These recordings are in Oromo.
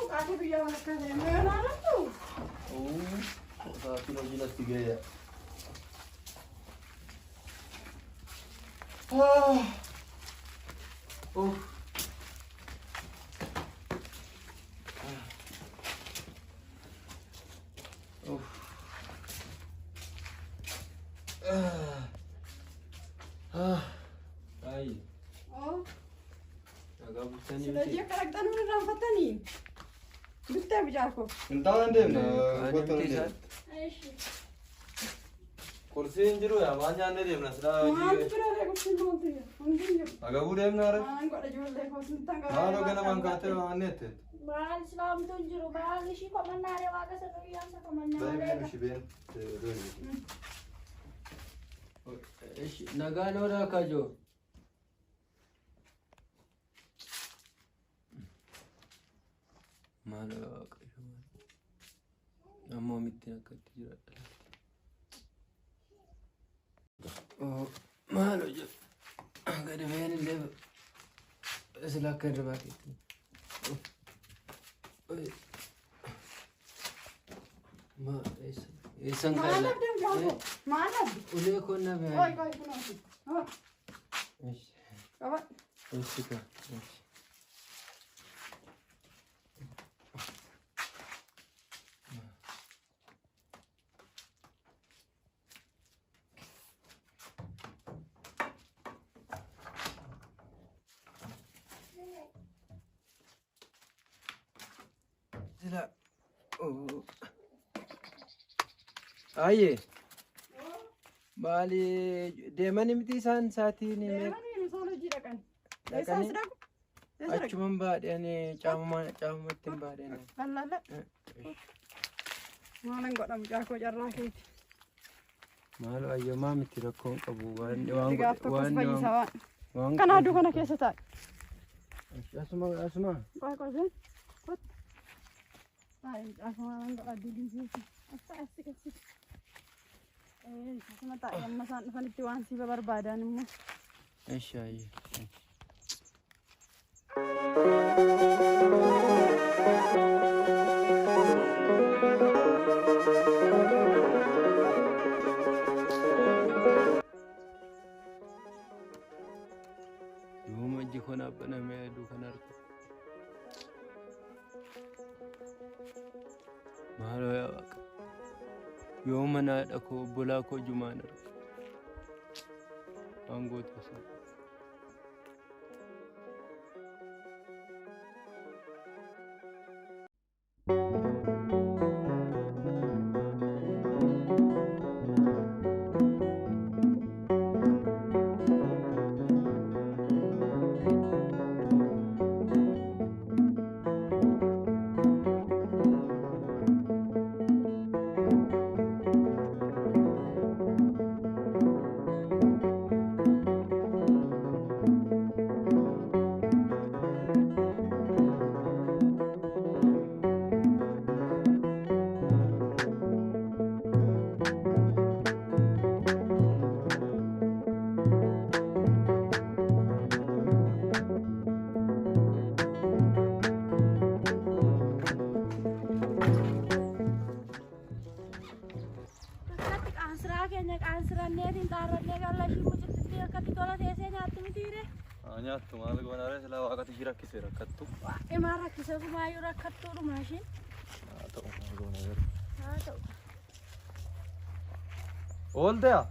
Qaatee biyyaa walakkaa ta'e immoo yoo ilaalamtu. Sa'aatiin hojii natti ga'e. Ayi, Oo, nagaa bultanii sila hojii miti. akka dhaqxan nu irraanfattanii. Bittee mucaa koo. Hin taa'an deemna. Kaanii Kottu miti deemna. isaan. Qursiin hin jiru yaa maal nyaannee deemna silaa Maaltu hojii. jira ree qursiin maaltu jira? Hundi hin jiru. Agabuu deemna are. Maan godha ijoollee koo sintan garaa. Maaloo ganamaan kaatee waan neette. Maal islaamtu hin jiru maal ishii komannaaree waaqa sana guyyaansa komannaaree. Baay'ee ishee been. Ishi, nagaan oolaa kaajoo. Maaloo waaqayyo maal. Ammoo mittiin akkatti jiraadha laata. Oo, maaloo jedhu. Gadi ba'een illee sila akka hirribaa keetti. Ma eessa eessan Maal kaa'e? dhabde mucaa koo? Maal dhabde? Ulee koo na Qoy ba'e. qoy kunooti. Hoo, qabadhu. Eessi kaa? Eessi. Sila. Oo. Ayyee. Maali deemanii miti isaan sa'aatiin meeqa? Deemanii isaan hojii dhaqan. Eessaan si dhaqu? Eessa dhaqu? Achuman baadheen caamumatti hin baadheen. Lallaalla. Maalan godha mucaa koo carraa keeti. Maaloo ayyamaa miti rakkoon qabu waan waan Itti gaaf tokkos waan fayyisa waan. waan Kana aduu kana keessa taa'i. Asuma asuma. Qoy qoy seen. Kottu. Taa'i mucaa koo maalan godha aduu diisiisi. As taa'i as siqi. Asuma taa'i amma isaan dhufanitti waan si barbaadan immoo. Eshi ayyee. Yooma ijji kun abbanamee aduu kan argu. Maaloo yaa Waaqa. Yooma naadha koo obbolaa koo jumaan arga. Waan gootu osoo. Akkatti qaansiraa keenya qaansiranneetiin xaarrannee galla ishii mucittii akkatti tola teessee nyaatti mitiire. Nyaattu maal goona ree silaa waaqatu ishii rakkise rakkattu. Imaa rakkise kumaayyuu rakkattuudhuma ishiin. Haa ta'u maal goona garuu. Haa ta'u. Oolteya.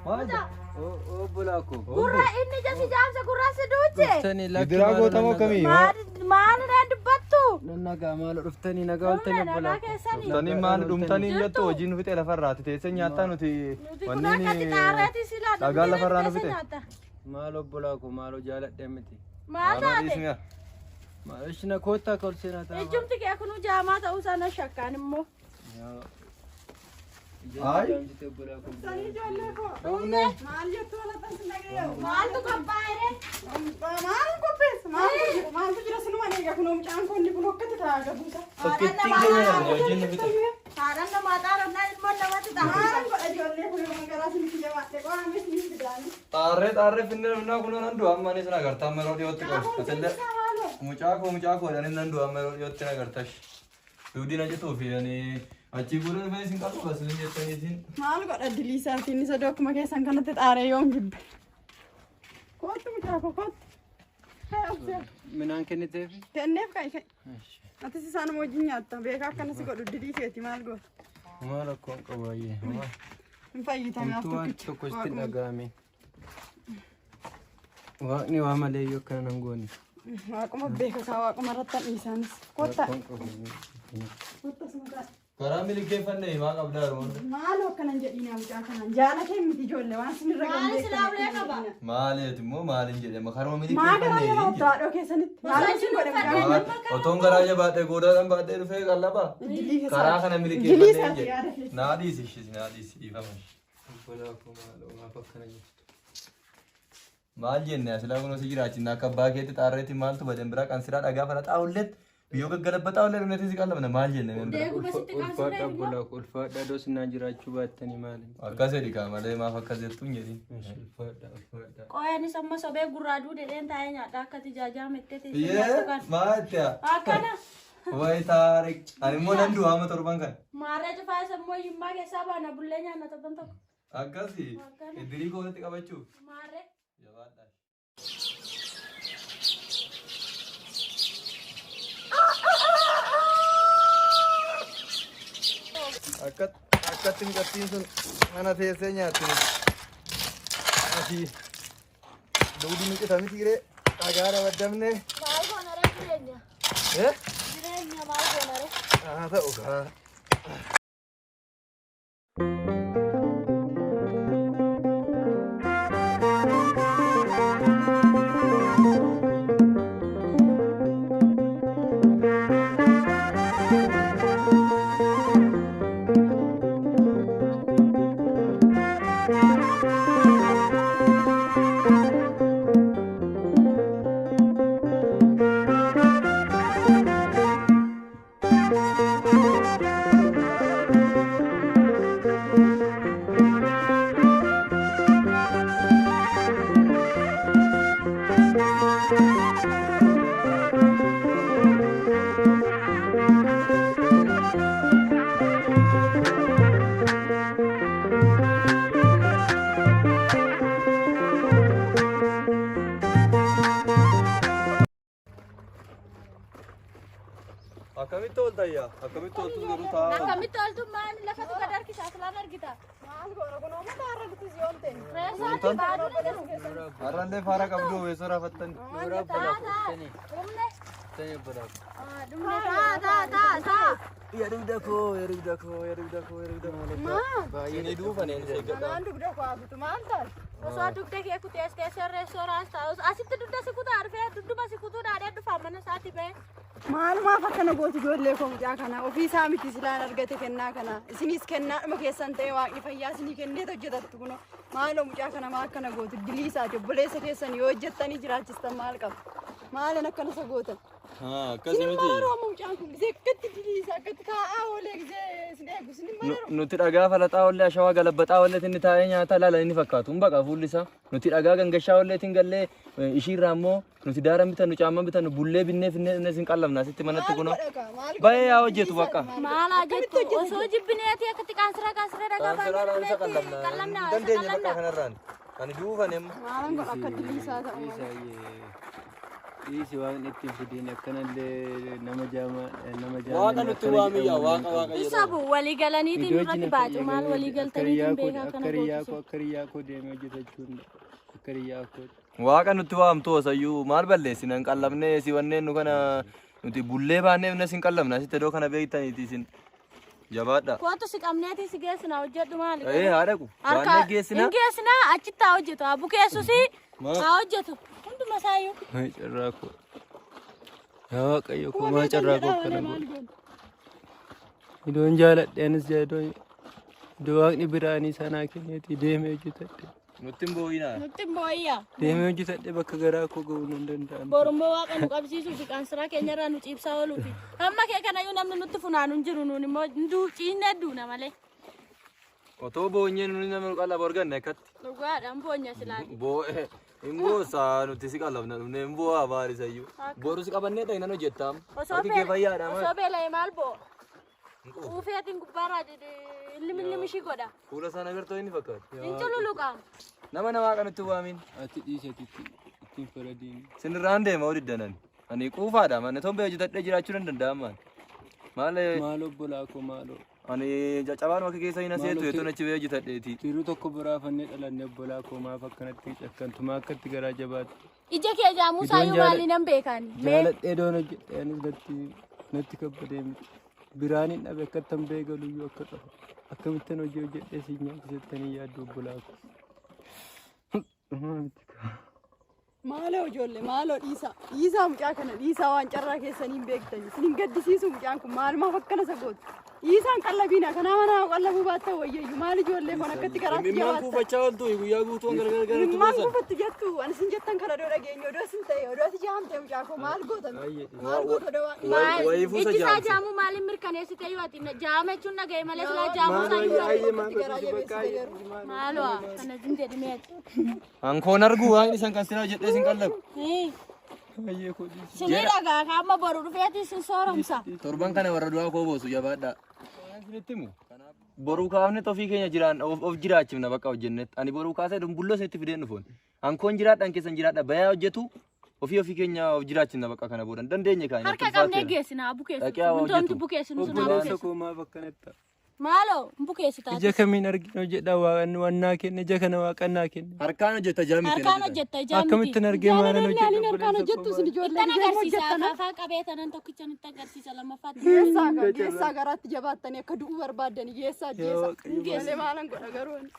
Maal jedha? Obbolaa koo. Gurra inni ija si jaamsa gurra si duuche. Dhuftanii lakki Gidiraa maaloo gootamoo nan nagaa- akkamii? Maal maalirraan dubbattu? Nan nagaa maaloo dhuftanii nagaa ooltanii Dhumne obbolaa nagaa koo. keessanii. Dhuftanii maal dhumtanii hin jettu hojiin nu fixee lafarraati teessee nyaattaa nuti Nuti kun akkatti xaarreetii si laata. Dhagaa lafarraa nu fixe. Nyaata. Maal obbolaa koo maaloo jaaladhe miti. Maal taate? Maal ishina koottaa akka ol seenaa ta'a. Ijjumti kee kunuu jaamaa ta'uu sana shakkaan immoo. Ayi. Sanii ijoollee koo. Dhumne. Maal jettu walatan sin dhaga'u? Maaltu qophaa'e? Maal qopheessa? Maaltu jira? Maaltu jira sinuma eega kunoo mucaan koo inni kun akkatti taa'aa gabuusa. Tokkittiin keenya hojiin nu fixe. Haadhaan namaa xaarannaa ilmoon namatti Maal godha ijoollee kun yeroo garaa isinitti jabaadhe qo'ames ni fidaani. Xaarree xaarree finnee dhufnaa kunoo nan du'a amma anis nagartaa amma yeroo dhiyootti qabu. Atillee mucaa koo mucaa koo jedhanii nan du'a amma yeroo dhiyootti nagartash. Duudii na cituu fi ani achii fuudhee dhufee isin qabu bas isin jettanii isin. Maal godha dilii isaatiin isa dokkuma keessan kanatti xaaree yoom jibbe. Kootu mucaa koo kootu. Hee obsee. Minaan kenniteef? Kenneef ka'i ka'i. Atis isaanuma wajjin nyaatta beekaa akkana si godhu dilii keeti maal goota. Homaa rakkoon qabu baay'ee. Homaa. Hin fayyitame Homtuu waan tokkicha. tokko sitti hin dhaga'ame. Waaqni waa malee iyyuu akkana nan goone. Waaquma beeka kaa waaquma irratti dhiisaanis. Kottaa. Rakkoon qabu. Kottaa suma ta'a. Karaa milikeeffanne himaa qabdaa yeroo hunda. Maaloo akkanan jedhiinaa mucaa kanaan jaalatee miti ijoollee waan sinirra Maali silaa ulee qaba? Maaliiti immoo maaliin jedhama karuma Maa garaa milikeeffanne. jabaattu haadhoo keessanitti. Maal isin godhe mucaan kun? Otoon garaa jabaadhee goodaadhaan baadhee dhufee qallabaa. Dilii Karaa keessaati. kana Dilii milikeeffannee isaati yaada jedhe. keessa. Naa dhiisi ishis naa dhiisi dhiifama. Obbolaa koo maaloo maaf akkana jettu? Maal jenne asilaa kunoo si jiraachinna akka abbaa keetti xaarreetti maaltu baden biraa qansiraa dhagaa fana xaawulleet biyyoo gaggalabba xaawullee dhumneetti si qallamna maal jenne men biraa. Deeguma sitti Ulfaadha qaansiraa obbolaa koo ulfaadha iddoo sinaan jiraachuu baattanii maali? Akkas jedhi kaa malee maaf akkas jettu hin jedhin. Ulfaadha ulfaadha. Qoyaanis amma sobee gurraa duudheen taa'ee nyaadha akka tijaajaa metteeti. Yee maal itti Akkana. Wayi taarik ani immoo nan du'a amma torban kan. Maarree cufaa isa immoo hiyyummaa keessaa baana bullee nyaanna torban tokko. Akkasi iddirii koo walitti qabachuuf. Maarree. Jabaadhaa. Akkatti mucattiin sun mana teessee nyaatti. Asii duudi micita miti ree dhagaa rabaddamne. Maal goona ree jireenya? Eh? Jireenya maal goona ree? Haa ta'u gaa. Akkamitti oolta ayyaa? Akkamitti ooltus garuu taa'aa. Akkamitti ooltu maal lafatu gad harkisa aslaan argita. Maal goona kun uummata har'a nuti yoon ta'e. Reessaatti baaduu jiru. Har'allee faara qabdu weessoo raafattan. Nooraa obbolaa koo uffitanii. Dhumne. Uffitanii obbolaa koo. Dhumne taa taa taa taa. Yaa dugda koo, yaa dugda koo, yaa dugda koo, yaa dugda koo. Maal? Baay'ee duufaneen isa eeggadha. Anaan dugda koo hafutu maal taate? Osoo dugda kee kutee as teessee reessoo raas taa'us asitti dugda si kutaa dhufee dugduma si kutuu dhaadhee dhufaa mana isaatti ba'ee. Maalumaaf akkana gootu ijoollee koo mucaa kana ofii isaa miti silaan argate kennaa kana isinis kennaadhuma keessan ta'e waaqni fayyaa isinii kenneet hojjetattu kunoo maaloo mucaa kana maa akkana gootu dilii isaati obboleessa keessan yoo hojjettanii jiraachistan maal qaba maalan akkana isa gootan Akkasi isin miti. mararoo amma mucaan kun gisee akkatti dilii isaa akkatti taa'aa oolee gisee isin eegu isin mararoo. Nuti dhagaa falaxaa ollee ashawaa galabbaxaa olleetiin inni taa'ee nyaata ilaala inni fakkaatu. Hin baqa fuulli isaa. Nuti dhagaa gangashaa olleetiin gallee ishiirraa immoo nuti daara bitannu caamma bitannu bullee binnee finnee dhufnee isin qallamna asitti manatti Maal kunoo. godha kaa maal godha Baay'ee haa hojjetu bakka. Maal haa jettu osoo jibbineeti akkatti qaansira qaansira dhagaa Qaansiraadhaan isa baannee qallamna. qallamna Hin isa dandeenye bakka qallamna. kanarraan. Ani duufan amma. Maalan godha akka dilii isaa ta'u malee. Dhiisi waaqni itti fidiin akkanallee nama jaamaa nama jaamaa. Waaqa nutti waamiyya waaqa waaqa jedhamu. Sabu walii galaniitiin irratti baacu maal walii galtaniitiin beekaa Akka akkana riyyaa gootu. koo akka riyyaa koo deemee hojjetachuu akka riyyaa koo. Waaqa nutti waamtu osayyuu maal balleessina hin qallamnee si wanneen nu kana nuti bullee baannee dhufnee isin qallamna asitti iddoo kana beektaniiti isin jabaadha. Kootu si qabneeti si geessina hojjedhu maali? Ee haa dhaqu. Harka Baannee geessina. hin geessina achitti haa hojjetu haa bukeessusi Maal? haa hojjetu hunduma isaayyuu. Maa carraa koo. Yaa Waaqayyo koo maa carraa koo akkana godhe. Iddoon jaaladhe anis iddoo iddoo waaqni biraanii sanaa kenneeti deemee hojjetadhe. Nutti hin boo'inaa. Nutti hin boo'iyyaa. Deemee hojjetadhe bakka garaa koo ga'uu nan danda'an. Borummoo waaqa nu qabsiisuu fi qaansiraa keenyarraa nu ciibsaa ooluu fi hamma kee kanayyuu namni nutti funaanu hin jiru nuun immoo ciinnee duuna malee. Otoo boonyee nuni nama qalaba arganne akkatti. Dhugaadhaan boonya silaati. Boo'ee hin boosaa nuti si qalabna dhufnee hin boo'aa maalisayyuu. Boru si qabannee dhayinan hojjettaam. Harki kee fayyaadha maal? Osoo beela'e maal bo'o? Quufeetiin gubbaarraa ilmi ilmi ishii godha. Fuula isaan agartoo inni fakkaata. Hin cululuqaam. Nama namaa kanutti waamin. Ati dhiisati ittiin faradiin. Sinirraan deema hodiddanan. Ani quufaadha manni tombee hojjetadhee jiraachuu nan danda'amaan. Maal Maaloo obbolaa koo maaloo. ani caccabaan bakka keessa hin aseetu jechuun achi ba'ee hojjetadheeti. Tiruu tokko biraafannee dhalanne obbolaa koo maaf akkanatti cakkantu maa akkatti garaa jabaatu. Ija kee jaamusaayyuu maali nan beekan. Jaaladhee doon hojjedhe anis natti kabbadee miti. Biraan hin dhabe akkattan beekaluyyuu akka qabu. Akkamittan hojii hojjedhee si nyaachisettanii yaaddu obbolaa koo. Maaloo ijoollee maaloo dhiisaa dhiisaa mucaa kana dhiisaa waan carraa keessanii hin beektani isin hin gaddisiisu mucaan kun maalumaaf akkana isa gootu dhiisaan qallabiina kanaa mana qallabuu baattan wayyeeyyu maal ijoollee kun akkatti garaatti Mimmaan jabaattan kuufachaa ooltu guyyaa guutuu gargar gargar mimmaan kuufattu jettu ani isin jettan kana odoo dhageenye odoo isin ta'e odoo ati jaamte mucaa koo maal gootan maal gootu odoo waan Wayii fuusa Ijji isaa jaamse. jaamuu maaliin mirkaneessite yoo ati jaama jechuun dhaga'e malee silaa jaamuu isaa hin Akkatti garaa jabeessite garuu. Maaloo kana hin jedhimeeti. Ankoon argu waan isan kan sinaa jedhee sin qallabu. Baay'ee koo dhiisi. Sinii dhagaa kaama boru dhufeeti sin sooromsa. Torban kana warra du'aa koo boosu jabaadhaa. Boruu kaafne ofii keenya jiraan of jiraachifna bakka hojjennetti. Ani boruu kaasee dumbulloo isinitti fideen dhufoon. Ankoon jiraadhaan keessan jiraadha bayaa hojjetu ofii ofii keenya of jiraachifna bakka kana booda. Dandeenye kaanya. Harka qabnee geessina bukeessu. Dhaqee haa Wantoonni hojjetu. bukeessinu sun haa Obboleessa bukeessu. koo maaf akkanatti ta'a? Maaloo bukeessu taate. Ija kamiin arginu jedha waaqni wannaa kenne ija kana waaqannaa kenne. Harkaan hojjeta jaamiti. Harkaan hojjetta ijaan miti. Akkamittan argee maalan Jaalalli hojjedha aliin harkaan obboleessa hojjettu koo isin maal? ijoollee Ittan ijoollee agarsiisa hojjettan akaafaa qabee tanan tokkicha nutti agarsiisa lammaffaatti. geessaa geessaa garaatti jabaattanii akka du'uu barbaaddanii geessaa Yaa jeessa Waaqayyo malee maalan godha garuu ani.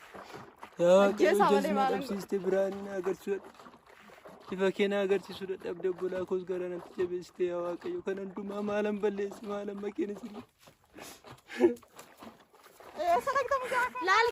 Yaa Waaqayyo Ajjeesaa ija malee na maalan dhabsiiste biraan na agarsiisuu ifa kee na agarsiisuu dadhabde obbolaa koos gara natti jabeessite yaa Waaqayyo kan hundumaa maalan balleesse maalan maqeen isin. Eessa dhaqxa mucaa koo? Laali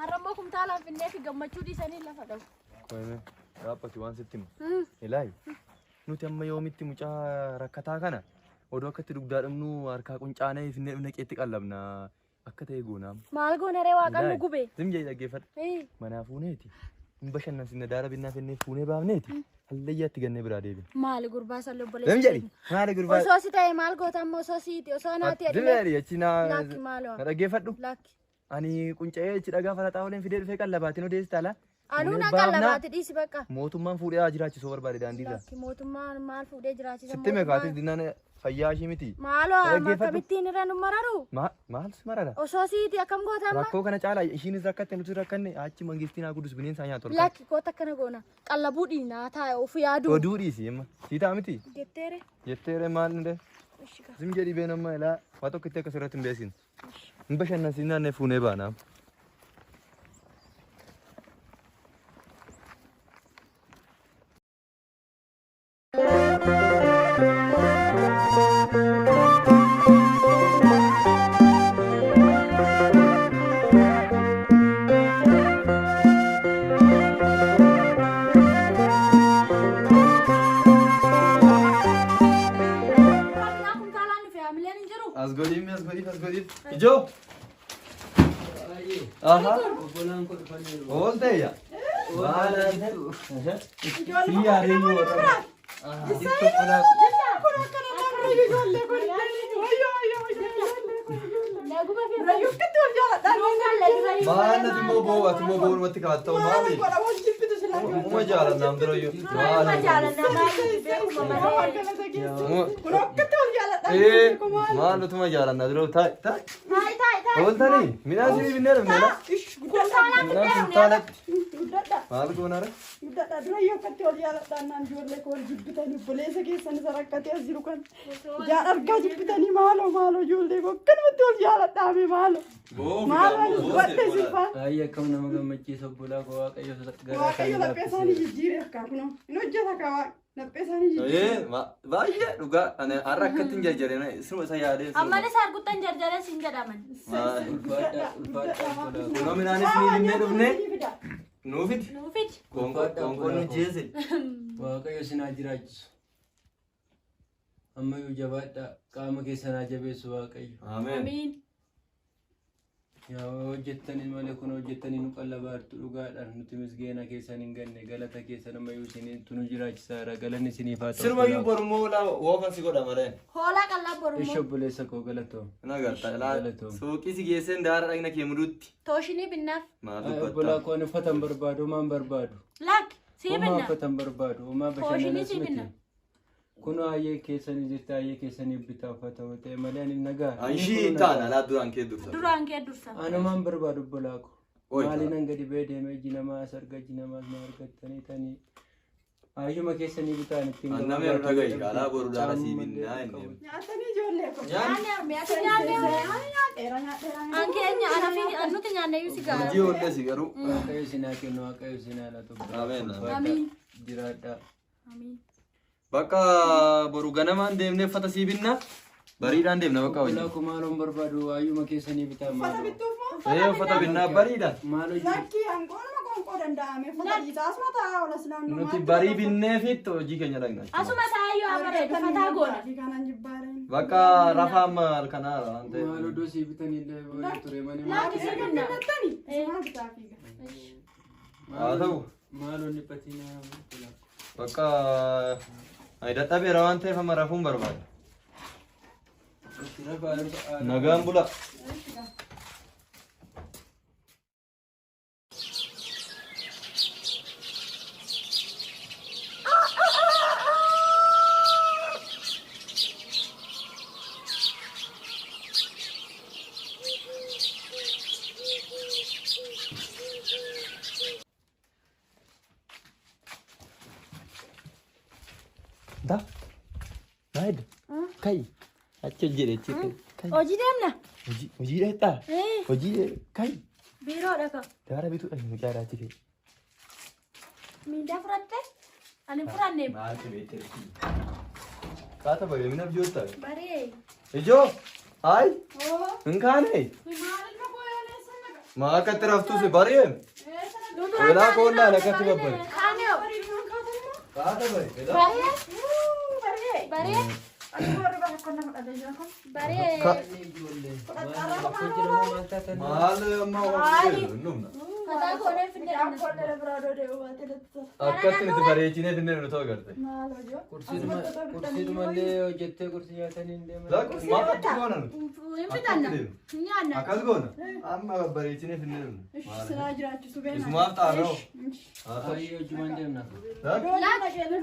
Har'ammoo kumtaalaan finnee fi gammachuu dhiisanii lafa dhabu. Qoyme dhaabbati waan sitti himu. Ilaayi. Nuti amma yoomitti mucaa rakkataa kana odoo akkatti dugdaa dhumnu harkaa quncaanee finnee dhumne qeetti qallabna akka ta'e goonaam. Maal goona ree waaqaan nu gube. Zim jedhi dhaggeeffadhu. Manaa fuuneeti. Hin bashannansiisne daara binnaa finnee fuunee baafneeti. Hallayyaatti gannee biraa deebine. Maali gurbaa san Zim obboleessa jedhi. Maali gurbaa? Osoo si ta'e maal goota amma osoo siiti osoo naati Zim jedhi achi naa. Lakki maaloo. Na dhaggeeffadhu. Lakki. Ani qunca'ee achi dhagaa faraxaa waliin fidee dhufee qallabaatiin odeessita ala. Anuu Fuunee nan baafnaa. qallabaati dhiisi bakka. Mootummaan fuudhee haa jiraachisuu barbaade daandiirra. Lakki mootummaan maal fuudhee jiraachisa Sitti meeqaatis dinnaan fayyaa ishii miti. Maaloo amma Dhaggeeffadhu. akkamittiin irra nu mararu? Maal si marara? Osoo siiti akkam goota amma? Rakkoo kana caalaa ishiinis rakkatte nuti rakkanne achi mangistiin haa guddis bineensa haa nyaatu. Lakki koota akkana goona. Qallabuu dhiinaa taa'e of yaadu. Oduu dhiisi amma. Sii ta'a miti? Jetteere. Jetteere maal nde? Ishi gaa. Zim jedhi been amma ilaa waa tokko itti akkas irratti hin beesin. Hin bashannansiin naannee fuunee baana. Kun kuntaalaan dhufe haamileen hin jiru. As godhiif as godhiif as godhiif. Ijoo! Aha! Obbolaan koo dhufaniiru. Ooltee yaa? Maal Ijoollee Si yaadee yoo warra. Kun akkana nama ijoollee kun wayyoo wayyoo ijoollee kun ijoollee. Naguma fi Rayyuu akkatti wal jaaladha. Maal nati immoo boo'u ati immoo boo'u kaattaa Maal maali? godha wal jibbitu silaa. Uuma jaalannaan dura iyyuu. Maal jaalannaa maal beekuma malee. Kun akkatti wal jaaladha. Ee maal nutuma jaalannaa dura taa'e taa'e. Taa'i taa'i taa'i. Ooltanii midhaan sinii binnee dhufne la. Ish guddadha. Midhaan kuntaalatti. Guddadha. Maal goonara? Guddadha. Dura iyyuu akkatti wal jaaladha. Naan ijoollee koo wal jibbitanii obboleessa keessan isa rakkatee as jiru kan. Jaan argaa jibbitanii maaloo maaloo ijoollee koo akkanumatti wal jaaladha mee maaloo. Maaloo ani gubadhe siifaa. Baay'ee akkam nama gammachiisa obbolaa koo Waaqayyo garaa Waaqayyo isaanii laphee isaanii laaffisee. jijjiire akka kunoo. Hin hojjeta ka waaqni. Laphee isaanii jijjiire. Ee baay'ee dhugaa ani har'a akkatti hin jarjareen sinuma isa yaadee. Ammanis arguttan jarjara siin jedhaman. Ulfaadhaa ulfaadhaa obbolaa koo. Kunoo midhaan sinii binnee dhufne nuufiti. Nuufiti. Qoonqoon nu jeese. Waaqayyo isin haa jiraachisu. Ammayyuu jabaadhaa qaama keessan haa jabeessu Waaqayyo. Ameen. Amiin. Yaa hojjettanii malee kun hojjettanii nu qallabaartu dhugaadhaan nuti misgeena keessan hin ganne galata keessan ammayyuu isiniitu nu jiraachisaadha galanni isiniif haa ta'u. Sirumayyuu borummoo laa woofan si godha malee. Hoolaa qallaa Ishi borummoo. obboleessa koo galatoom. Na agarta ilaa Galatoom. suuqii si geesseen daara dhagna kee muduutti. Tooshinii binnaaf. Maal Ay, obbolaa dubbatta? koo ani uffata hin barbaadu homaa hin barbaadu. Lakki sii Homaa binna. uffata hin barbaadu homaa Tooshinii bashannanas sii miti. binna. Kunoo ayyee keessanii jirti ayyee keessanii bitaa uffata yoo ta'e malee ani nagaa. Anshii hin taana laa duraan kee dursa. Duraan kee dursa. Anumaan barbaadu obbolaa koo. Oi. Maaliin hanga dhibee deemee iji namaa as arga iji namaas na argattanii tanii. Ayyuma keessanii bitaan ittiin An nama yeroo dhagahi alaa boru daara sii binnaa inni. Nyaatanii ijoollee koo. Nyaanne arme ati nyaanne. Nyaadheera nyaadheera. An keenya ana fi an nuti nyaanne iyyuu si gaara. Hojii oolles garuu. Waaqayyo isin haa kennu waaqayyo isin haa laatu. Ameen. Amiin. Jiraadhaa. Amiin. Bakka boru ganamaan deemnee uffata sii binna. Bariidhaan deemna bakka hojii. Obbolaa koo maaloon barbaadu ayyuma keessanii bitaa Uffata maaloo. bittuuf moo? Ee uffata binnaa bariidhaan. Maaloo Lakkii hangoonuma qoonqoo danda'ame. Uffata dhiisaa asuma taa'aa oolas naannoo. Nuti barii binnee fitti hojii keenya dhaqna. Asuma taayyoo amma fataa goona. Kanan jibbaareen. Bakka rafaa amma halkanaa waan ta'eef. maaloo dosii bitanii illee wayii ture mani Lakki sii binna. Filattani? Isumaa bitaa fiiga. Haa ta'u. maaloo dhiphatina obbolaa koo. Bakka ani dadhabeera waan ta'eef amma rafuun barbaada. Itti rafaa rafaa. Nagaan bula. Da. Naayid. Kai. Achi hojii achi. Kai. Hojii deemna. Hojii hojii dheettaa. Ee Hojii kai. biiroodha ka. Daara bituudha mucaa achi kee. Miindaa fudhatte? Ani hin fudhanne. Maaltu beekte? Kaata bagee mina biyyoota. Baree. Ijoo. Hayi. Hin kaane. Maalirra booyaan eessa naqa? Maa akkatti raftuus bari'eem. Nu duraan Hoolaa taa'anii koollaa nyaanne lakkatti malee babbaye. Kaan Qaata bahe. Baree. Baree. Baree. Akka warri bara akkana fudhatee jira kun. Baree. Maal amma oolchee numna. Mataa koonee finnee Mucaan koo dhala biraa odoo deemu baatee natti tola. Akkatti nuti bareechinee finnee nu ta'u garte. Maal hojii? Qursiidhumallee hojjettee qursii nyaatanii hin deeman. Lakki maal akka goona nuti? Hin bitanna. Hin nyaanna. Akkas goona. Amma bareechinee finnee nu. Silaa jiraachisu beena. Isumaaf xaaroo. Ayyoo hojjumaan deemna. Lakki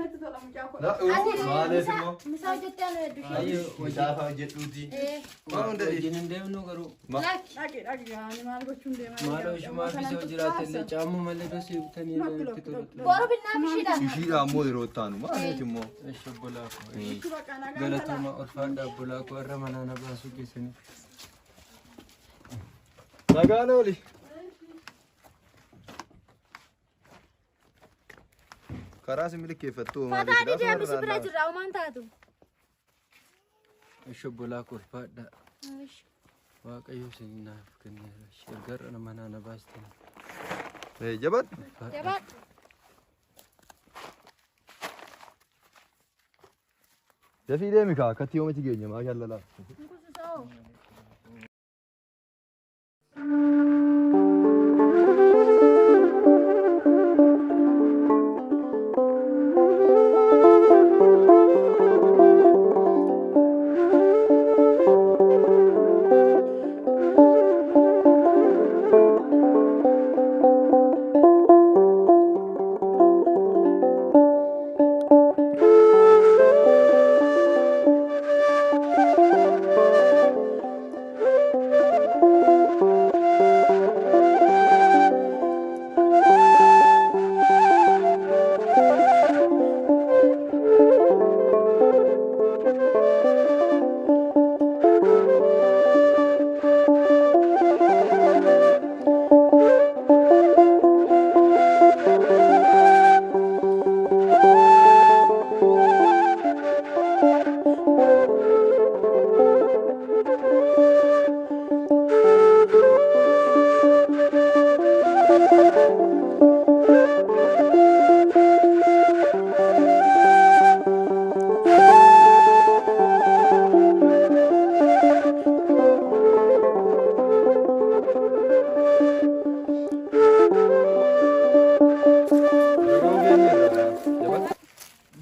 natti tola mucaa koo. Maalees immoo. Misaa hojjettee anu hedduu ishee. Ayyoo Mucaafa hojjedhuuti. Waan hunda wajjin hin deemnu garuu. Lakki. Dhaqi dhaqi ani maal gochuun deemaa Maaloo ishumaaf isa hojjiraate illee caamuu malee dosii bitanii illee itti tolu. Boru binnaa bishiidhaan. Ishiidha ammoo yeroo itti aanu maaleet immoo. Esh obbolaa koo. Galatooma ulfaadha obbolaa koo irra manaa na baasuu keessanii. Nagaan ooli. Karaa si milkeeffattu Fataa didee misi bira jirra uumaan taatu. Esh obbolaa koo ulfaadha. Waaqayyo isin naaf kenneera. Erga irra manaa na baastanii. Jabaadhu. Jabaadhu. Dafii deemi kaa akkatti yoomichi geenya maa jaallalaa. Nkususoo.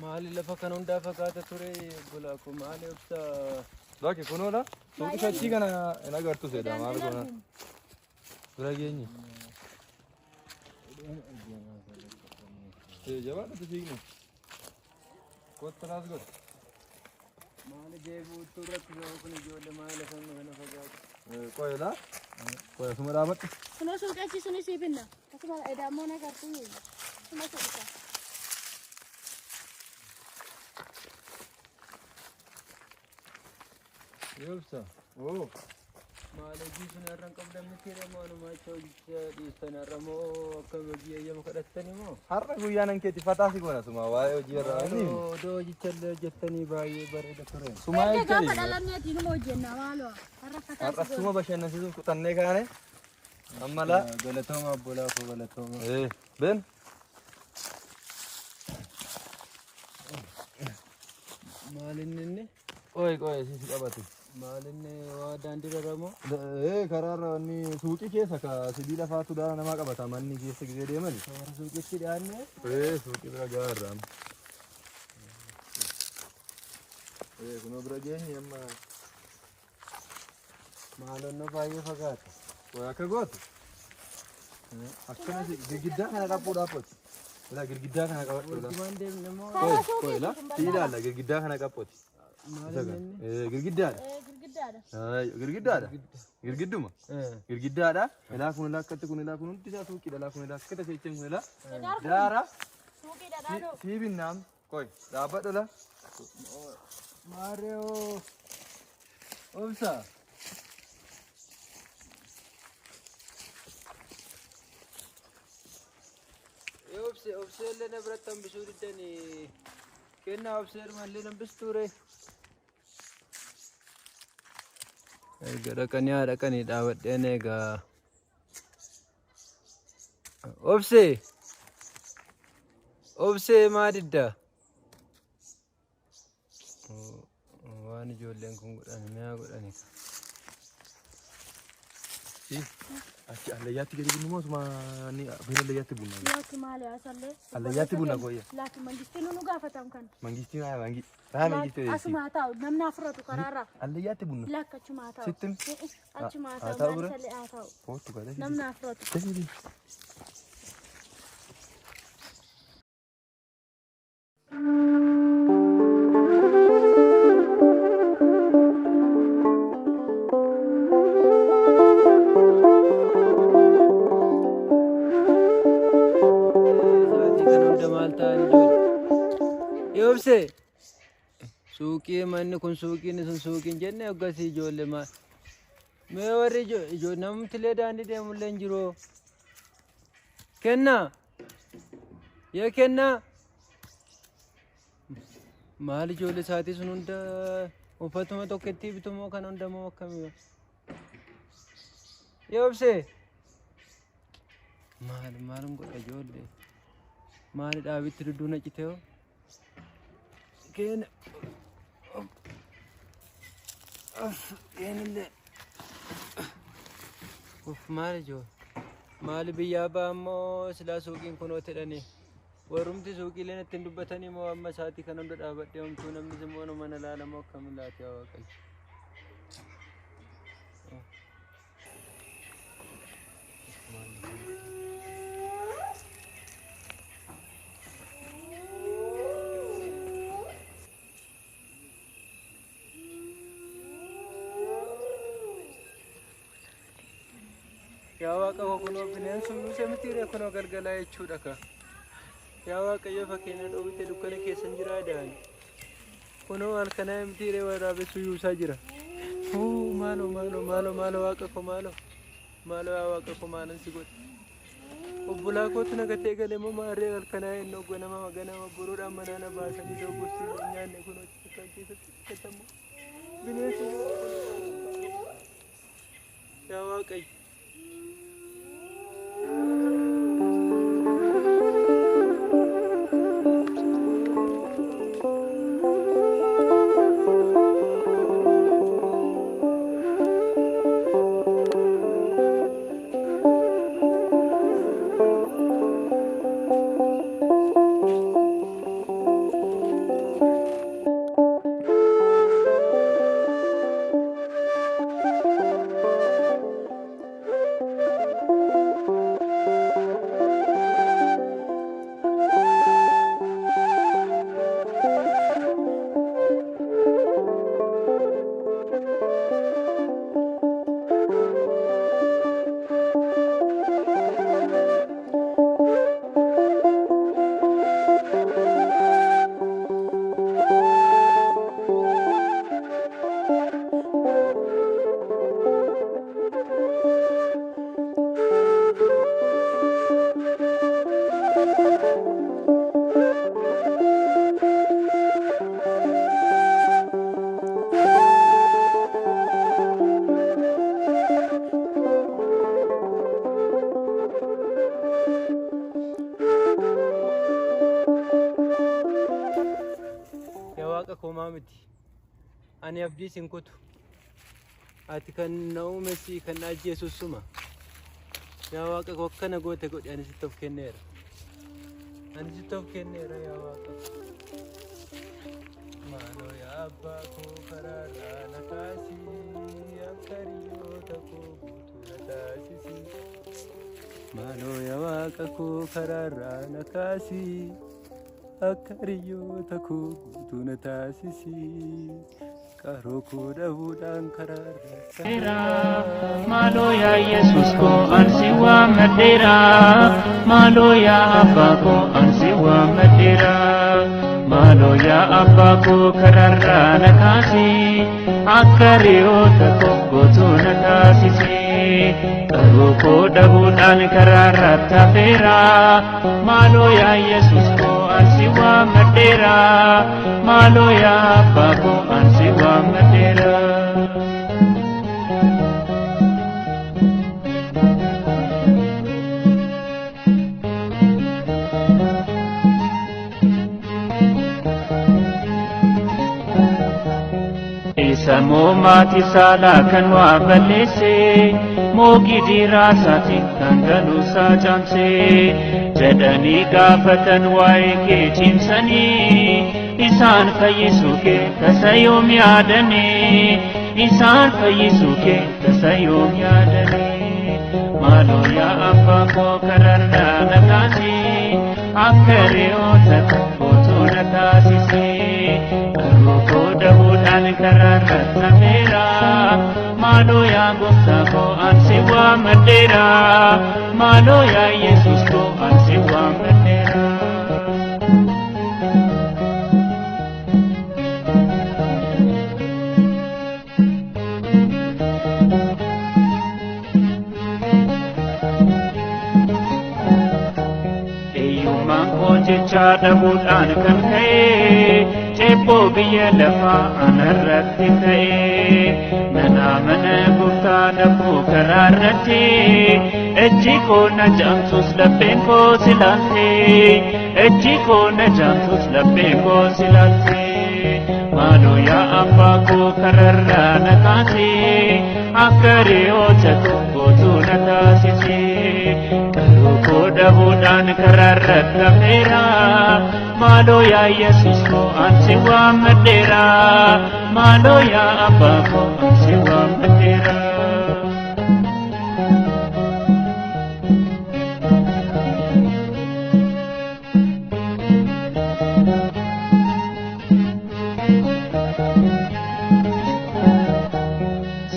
Maali lafa kana hundaa fagaata ture obbolaa koo maali obsa. Lakki kunoodha. Suuqii sochii kana hin agartu seedha maal goona. Bira geenye. Jabaadhu fiigni. Kottu naas godhu. Maali deebi'uutu irratti kun ijoollee maali lafa kana fagaata. Qoyla. Qoya suma dhaabadhu. Kunoo suuqii achi sunis sii binna. Akkuma edaamoo na gartuu. Suma suuqii. Obsa. Oo. Maali hojii sun irra hin qabdan miti moo anumaa acha hojicha dhiistan irra moo akka hojii eeyyama kadhattani moo? Har'a guyyaa nan keetti fataa si goona suma waa'ee hojii irraa inni. Maaloo odoo hojicha illee hojjettanii baay'ee bareeda ture. Suma Erga gaafa jechuun dhalanneeti numa hojjenna maaloo. Har'a fataa har'a si suma bashannansiisuuf kutannee kaane. Amma laa. Galatooma obbolaa koo galatooma. Ben. Maal inni inni? Qoy qoy si qabatu. Maal inni waa daandii irra moo? Karaarra wanni suuqii keessa ka sibiila faatu daara namaa qabata manni keessa gisee deemani. Warra suuqitti dhiyaanne? Suuqii bira gaarra. Kunoo bira geenye amma. Maalonnoo baay'ee fagaata. Qoy akka gootu. Akkana girgiddaa kana qabuudhaaf qooti. Ilaa girgiddaa kana qabadhu. Hojimaan deemne moo? Qoy qoy ilaa si ilaalla girgiddaa kana qaphoti. Maal inni? Girgiddaadha. Girgiddaadha. Girgiddaadha. Girgidduma. Girgiddaadha. Ilaa kun ilaa akkatti kun ilaa kun hundi isaa suuqiidha. Ilaa kun ilaa akkata seechen kun ilaa. Daara. Suuqiidha dhaadhoo. Sii binnaam. Qoy dhaabbadhu la. Maariyoo. Obsa. Obse obsee illee na biratti hambisuu diddanii kennaa obsee illee hambistuu ree. Erga dhaqanii haa dhaqanii dhaabadheen egaa. Obsee. Obsee maa diddaa? Waan ijoolleen kun godhan mi'a godhani. Achi allayyaatti gadi bunnu moo osuma ni beela allayyaatti bunna? Lakki maali asallee. Allayyaatti bunna kooyya. Lakki mangistiin nu gaafatam kan. Mangistiin haa mangi. Haa mangistii. Asuma haa taa'u namni afuratu karaarra. Allayyaatti bunna. Lakki achuma haa taa'u. Sittin? Achuma haa Haa taa'u taa'u maali bira? sallee haa taa'u. Kootu galee. Namni afuratu. Sa'aatii kana hunda maal ta'an ijoollee? Yoobsee suuqii manni kun suuqiin sun suuqiin jenne hoggasii ijoollee maal? Mee warri ijoo namti illee daandii deemullee hin jiru. Kennaa yee kennaa maal ijoollee sa'aatii sun hunda uffatuma tokkotti bitumoo kan hunda moo akkamii? Yoobsee maal maalum godha ijoollee? Maali dhaabitti dudduuna citee hoo? Keena. Of keenillee. Of maali ijoo? Maali biyyaa ba'a immoo silaa suuqiin kunoo jedhanii. Warrumti suuqiileen ittiin dubbatanii moo amma sa'aatii kana hunda dhaabadhee homtuu namni immoo mana laalamoo akkamiin laati yaa Waaqayyo. Yaa Waaqa koo kunoo bineensi yuuse mitiiree kunoo galgalaa jechuudha ka. Yaa Waaqayyo fakkeenya dhoowwite dukkana keessan jiraa da'an. Kunoo halkanaa mitiiree waraabessu yuusaa jira. Huu maaloo maaloo maaloo maaloo Waaqa koo maaloo. Maaloo yaa Waaqa koo maalan si godhe. Obbolaa kootu na gatee galee moo maarree halkanaa ennoo ganama ganama boruudhaan manaa na baasanii dogorsii hin nyaanne kunoo kan keessatti gatamu. Bineensi yaa Waaqayyo. Yaa Waaqa koo maa miti? Ani abdii sin kutu. Ati kan na uume si kan na ajjeesus suma. Yaa Waaqa koo akkana goote godhi ani sitti of kenneera. Ani sitti of kenneera yaa Waaqa. Maaloo yaa abbaa koo karaarraa na kaasii akka hiriyoota koo guutuu na taasisi. Maaloo yaa Waaqa koo karaarraa na kaasii akka hiriyoota koo guutuu na taasisi. Qaroo koo dhabuudhaan karaarraa. Maaloo yaa Yesuus koo ansi waammadheera. Maaloo yaa abbaa koo ansi waammadheera. Maaloo yaa abbaa koo karaarraa na kaasi. Akka hiriyoota koo guutuu na taasisi. Qaroo koo dhabuudhaan karaarratti hafeera. Maaloo yaa Yesuus koo ansi waammadheera. Maaloo yaa abbaa koo ansi waammadheera. Isa moo maatii saalaa kan waa balleesse moo gidiraa isaatiin kan galuusaa caamse jedhanii gaafatan waa'ee kee cimsanii isaan fayyisuu kee tasa yoom yaadanii isaan fayyisuu kee tasa yoom yaadanii maaloo yaa abbaa koo kararraa na kaasi akka re'oota kootuu na taasisi garuu koo dhabuudhaan karaarra tameera maaloo yaa gooftaa koo ansi waammadheera maaloo yaa yesus koo ansi waammadheera. Hiyyummaan koo jechaa dhabuudhaan kan ka'e ceephoo biyya lafaa anarratti ka'e mana mana gooftaa dhabuu karaa irratti ejji koo na jaamsus lapheen koo si laalte ejji koo na jaamsus lapheen koo si laalte maaloo yaa abbaa koo kararraa na kaase akka re'oota tokkootu na taasise. Garuu koo dhabuudhaan karaarra tafeera maaloo yaa Yesuus koo ansi waammadheera maaloo yaa abbaa koo ansi waammadheera.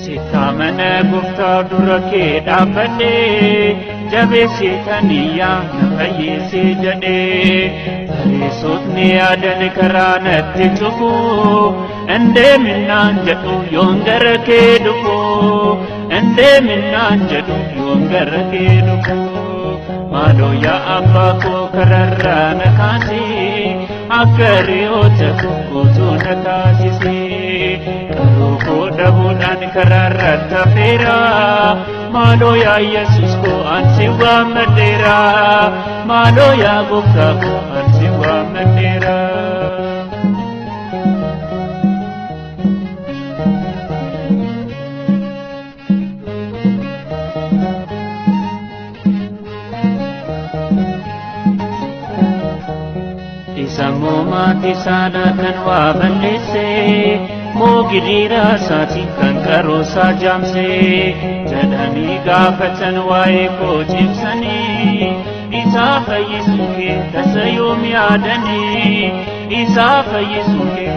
Sittaamana gooftaa dura kee dhaabbadhee jabeessitaniyaa na fayyisi jedhee fariisotni yaadan karaa natti cufu indeeminnaan jedhu yoon gara kee dhufu indeeminnaan jedhu yoon gara kee dhufu maaloo yaa abbaa koo kararraa na kaasi akka re'oota kootuu na taasisi garuu koo dhabuudhaan karaarra tafeera maaloo yaa yesus koo ansi waammadheera maaloo yaa gooftaa koo ansi waammadheera. Isa moo maatii saalaa kan waa balleesse moo gidiraa isaatiin kan qaroosaa jaamse jedhanii gaafatan waa'ee koo cimsanii isaa fayyisuu kee tasa yoom yaadanii isaa fayyisuu kee